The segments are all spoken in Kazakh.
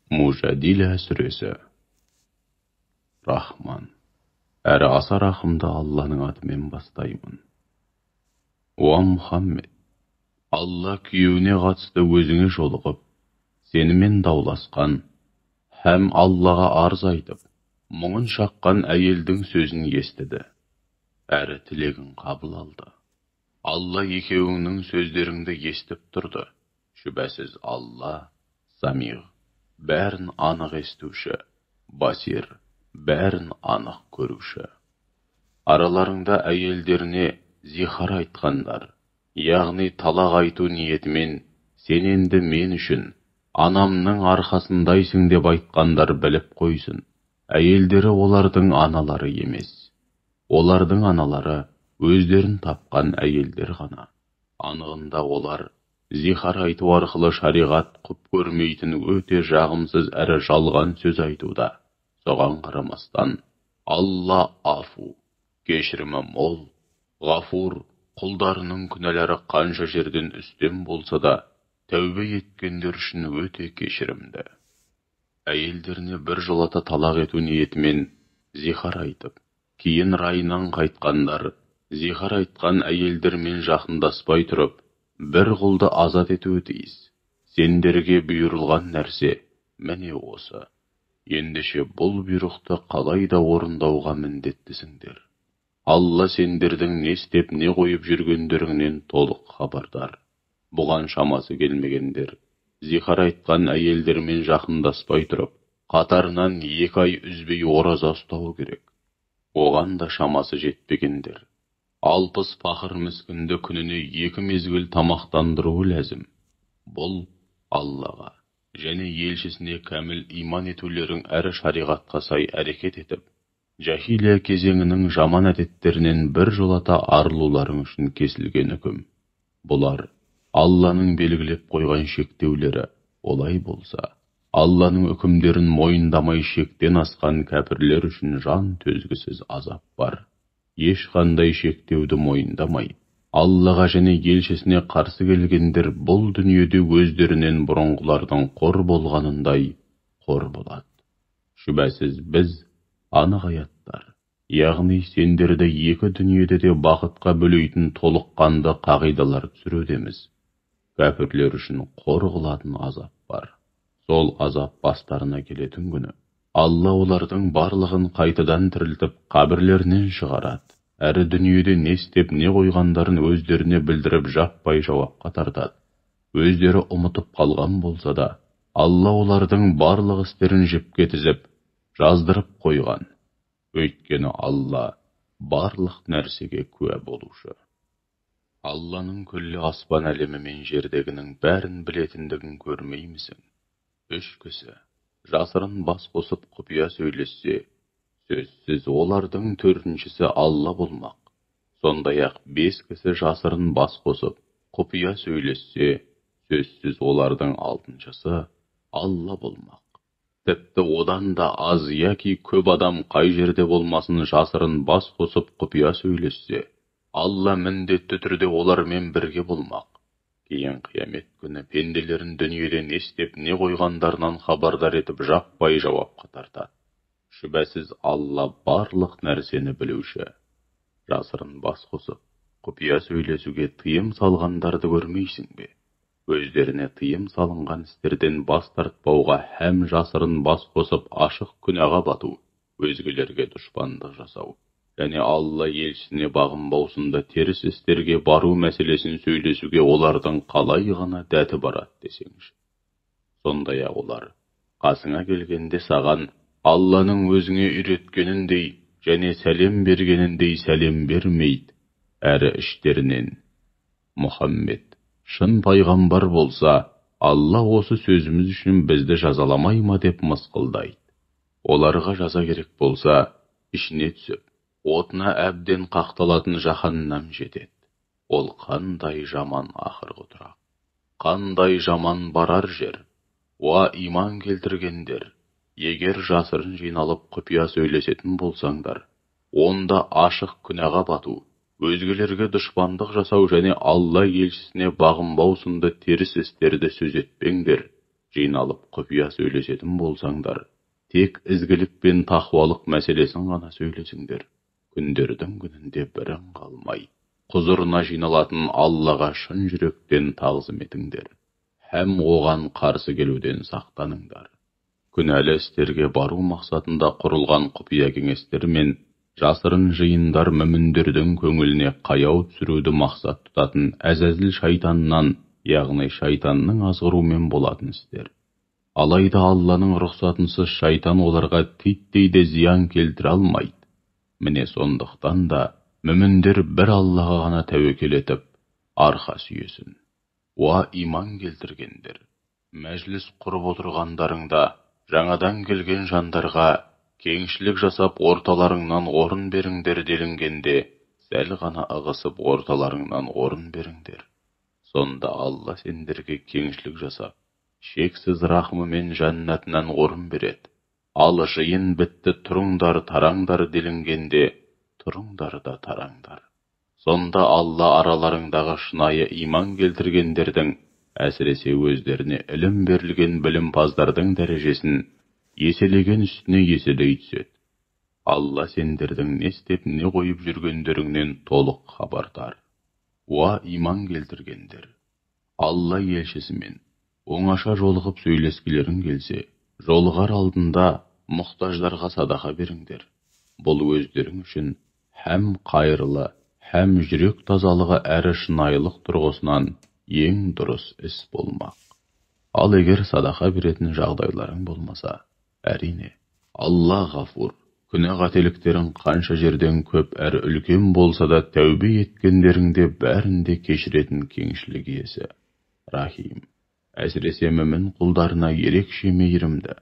Мужадиля сүресі. Рахман, әрі аса рахымды Алланың атымен бастаймын. Уа Мұхаммед, Алла күйеуіне қатысты өзіңе жолығып, сенімен дауласқан, һәм Аллаға арыз айтып, мұңын шаққан әйелдің сөзін естіді, әрі тілегін қабыл алды. Алла екеуіңнің сөздеріңді естіп тұрды. Шүбәсіз Алла Самиғ, бәрін анық естуші, Басир, бәрін анық көруші. Араларыңда әйелдеріне зихар айтқандар, яғни талақ айту ниетімен, сен енді мен үшін анамның арқасындайсың деп айтқандар біліп қойсын. Әйелдері олардың аналары емес. Олардың аналары өздерін тапқан әйелдер ғана. Анығында олар зихар айту арқылы шариғат құп көрмейтін өте жағымсыз әрі жалған сөз айтуда. Соған қарамастан, Алла афу, кешірімі мол, ғафур, құлдарының күнәлары қанша жерден үстем болса да, тәубе еткендер үшін өте кешірімді. Әйелдеріне бір жолата талақ ету ниетімен зихар айтып, кейін райынан қайтқандар, зихар айтқан әйелдермен жақындаспай тұрып, бір құлды азат етуі тиіс. Сендерге бұйырылған нәрсе міне осы. Ендеше бұл бұйрықты қалай да орындауға міндеттісіңдер. Алла сендердің не істеп не қойып жүргендеріңнен толық хабардар. Бұған шамасы келмегендер, зихар айтқан әйелдермен жақындаспай тұрып, қатарынан 2 ай үзбей ораза ұстауы керек. Оған да шамасы жетпегендер, 60 пақыр міскінді күніне 2 мезгіл тамақтандыруы ләзім. Бұл Аллаға және елшісіне кәміл иман етулерің әрі шариғатқа сай әрекет етіп, жахилия кезеңінің жаман әдеттерінен бір жолата арылуларың үшін кесілген үкім. Бұлар Алланың белгілеп қойған шектеулері. Олай болса, Алланың үкімдерін мойындамай шектен асқан кәпірлер үшін жан төзгісіз азап бар. Ешқандай шектеуді мойындамай, Аллаға және елшісіне қарсы келгендер бұл дүниеде өздерінен бұрынғылардың қор болғанындай қор болады. Шүбәсіз біз анық аяттар, яғни сендерді екі дүниеде де бақытқа бөлейтін толыққанды қағидалар түсірудеміз. Кәпірлер үшін қор қылатын азап бар. Сол азап бастарына келетін күні Алла олардың барлығын қайтадан тірілтіп қабірлерінен шығарады. Әрі дүниеде не істеп не қойғандарын өздеріне білдіріп жаппай жауапқа тартады. Өздері ұмытып қалған болса да, Алла олардың барлық істерін жіпке тізіп, жаздырып қойған. Өйткені Алла барлық нәрсеге куә болушы. Алланың күллі аспан әлемі мен жердегінің бәрін білетіндігін көрмеймісің? 3 кісі жасырын бас қосып құпия сөйлессе, сөзсіз олардың 4-шісі Алла болмақ. Сондай-ақ 5 кісі жасырын бас қосып құпия сөйлессе, сөзсіз олардың 6-шысы Алла болмақ. Тіпті одан да аз яки көп адам қай жерде болмасын жасырын бас қосып құпия сөйлессе, Алла міндетті түрде олармен бірге болмақ. Кейін қиямет күні пенделерін дүниеде не істеп не қойғандарынан хабардар етіп жаппай жауапқа тартады. Шүбәсіз Алла барлық нәрсені білуші. Жасырын бас қосып, құпия сөйлесуге тыйым салғандарды көрмейсің бе? Өздеріне тыйым салынған істерден бас тартпауға һәм жасырын бас қосып ашық күнәға бату, өзгелерге дұшпандық жасау және Алла елшісіне бағынбау сынды теріс істерге бару мәселесін сөйлесуге олардың қалай ғана дәті барады десеңші. Сондай-ақ олар қасыңа келгенде саған Алланың өзіңе үйреткеніндей және сәлем бергеніндей сәлем бермейді, әрі іштерінен Мұхаммед шын пайғамбар болса, Алла осы сөзіміз үшін бізді жазаламай ма деп мысқылдайды. Оларға жаза керек болса, ішіне түсіп, отына әбден қақталатын жаһаннам жетеді. Ол қандай жаман ақырғы тұрақ, қандай жаман барар жер. Уа иман келтіргендер, егер жасырын жиналып құпия сөйлесетін болсаңдар, онда ашық күнәға бату, өзгелерге дұшпандық жасау және Алла елшісіне бағынбау сынды теріс істерді сөз етпеңдер Жиналып құпия сөйлесетін болсаңдар, тек ізгілік пен тақуалық мәселесін ғана сөйлесіңдер. Күндердің күнінде бірін қалмай, құзырына жиналатын Аллаға шын жүректен тағзым етіңдер, һәм оған қарсы келуден сақтаныңдар. Күнәлі істерге бару мақсатында құрылған құпия кеңестер мен жасырын жиындар мүміндердің көңіліне қаяу түсіруді мақсат тұтатын әзәзіл шайтаннан, яғни шайтанның азғыруымен болатын істер. Алайда Алланың рұқсатынсыз шайтан оларға титтей де зиян келтіре алмайды. Міне сондықтан да мүміндер бір Аллаға ғана тәуекел етіп, арқа сүйесін. Уа иман келтіргендер, мәжіліс құрып отырғандарыңда жаңадан келген жандарға кеңшілік жасап орталарыңнан орын беріңдер делінгенде, сәл ғана ығысып орталарыңнан орын беріңдер. Сонда Алла сендерге кеңшілік жасап, шексіз рахымымен жәннатынан орын береді. Ал жиын бітті, тұрыңдар, тараңдар делінгенде, тұрыңдар да тараңдар. Сонда Алла араларыңдағы шынайы иман келтіргендердің, әсіресе өздеріне ілім берілген білімпаздардың дәрежесін еселеген үстіне еселей түседі. Алла сендердің не істеп не қойып жүргендеріңнен толық хабардар. Уа иман келтіргендер, Алла елшісімен оңаша жолығып сөйлескілерің келсе, жолығар алдында мұқтаждарға садақа беріңдер. Бұл өздерің үшін һәм қайырлы, һәм жүрек тазалығы әрі шынайылық тұрғысынан ең дұрыс іс болмақ. Ал егер садақа беретін жағдайларың болмаса, әрине, Алла ғафур, күнә қателіктерің қанша жерден көп әрі үлкен болса да тәубе еткендеріңде бәрінде кешіретін кеңшілік иесі, Рахим, әсіресе мүмін құлдарына ерекше мейірімді.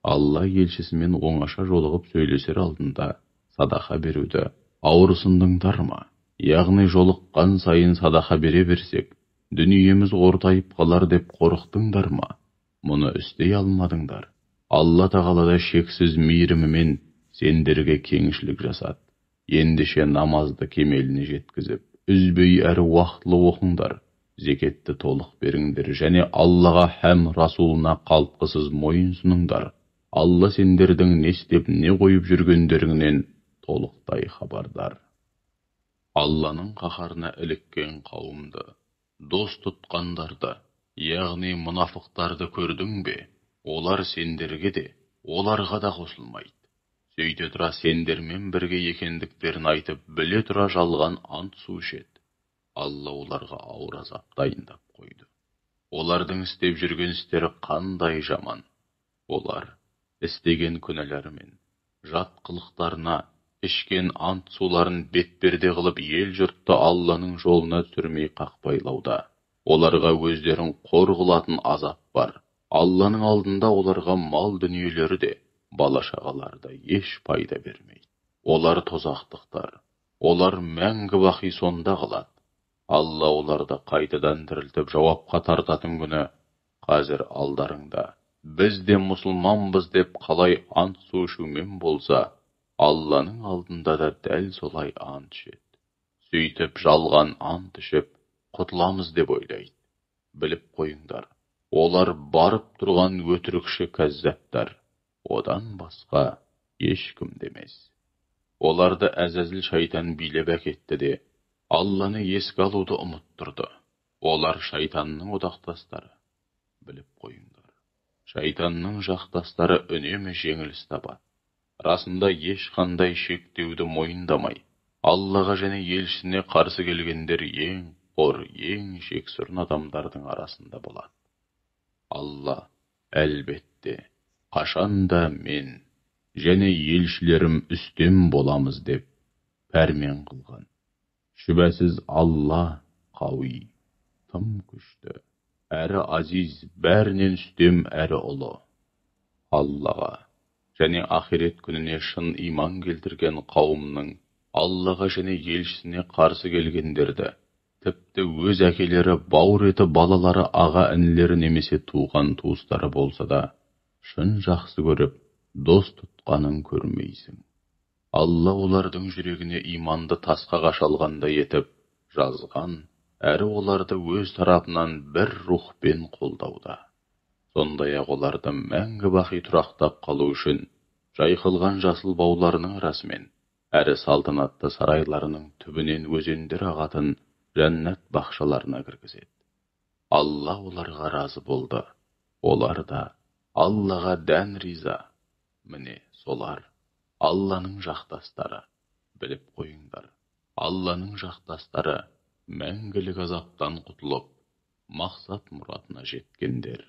Алла елшісімен оңаша жолығып сөйлесер алдында садақа беруді ауырсындыңдар ма? Яғни жолыққан сайын садақа бере берсек, дүниеміз ортайып қалар деп қорықтыңдар ма? Мұны істей алмадыңдар. Алла тағала да шексіз мейірімімен сендерге кеңшілік жасады. Ендеше намазды кемеліне жеткізіп, үзбей әрі уақытылы оқыңдар, зекетті толық беріңдер және Аллаға һәм Расулына қалтқысыз мойынсұныңдар. Алла сендердің не істеп не қойып жүргендеріңнен толықтай хабардар. Алланың қаһарына іліккен қауымды, дос тұтқандарды, яғни мұнафықтарды көрдің бе? Олар сендерге де, оларға да қосылмайды. Сөйте тұра сендермен бірге екендіктерін айтып, біле тұра жалған ант су ішеді. Алла оларға ауыр азап дайындап қойды. Олардың істеп жүрген істері қандай жаман. Олар істеген күнәларымен, жат қылықтарына, ішкен ант суларын бетперде қылып ел жұртты Алланың жолына түсірмей қақпайлауда. Оларға өздерін қор қылатын азап бар. Алланың алдында оларға мал дүниелері де, бала шағалары да еш пайда бермейді. Олар тозақтықтар. Олар мәңгі бақи сонда қалады. Алла оларды қайтадан тірілтіп жауапқа тартатын күні қазір алдарыңда. Біз де мұсылманбыз деп қалай ант су ішумен болса, Алланың алдында да дәл солай ант ішеді. Сөйтіп жалған ант ішіп, құтыламыз деп ойлайды. Біліп қойыңдар, олар барып тұрған өтірікші кәззаптар. Одан басқа ешкім де емес. Оларды әзәзіл шайтан билеп әкетті де, Алланы еске алуды ұмыттырды. Олар шайтанның одақтастары. Біліп қойыңдар, шайтанның жақтастары үнемі жеңіліс табады. Расында ешқандай шектеуді мойындамай, Аллаға және елшісіне қарсы келгендер ең қор, ең жексұрын адамдардың арасында болады. Алла, әлбетте, қашанда мен және елшілерім үстем боламыз деп пәрмен қылған. Шүбәсіз Алла қауи, тым күшті, әрі азиз, бәрінен үстем әрі ұлы. Аллаға және ақирет күніне шын иман келтірген қауымның Аллаға және елшісіне қарсы келгендерді, тіпті өз әкелері, бауыр еті, балалары, аға інілері немесе туған туыстары болса да, шын жақсы көріп, дос тұтқанын көрмейсің. Алла олардың жүрегіне иманды тасқа қашалғандай етіп жазған, әрі оларды өз тарапынан бір рухпен қолдауда. Сондай-ақ оларды мәңгі бақи тұрақтап қалу үшін жайқалған жасыл бауларының арасымен, әрі салтанатты сарайларының түбінен өзендер ағатын жәннат бақшаларына кіргізеді. Алла оларға разы болды, олар да Аллаға дән риза. Міне солар Алланың жақтастары. Біліп қойыңдар, Алланың жақтастары мәңгілік азаптан құтылып, мақсат мұратына жеткендер.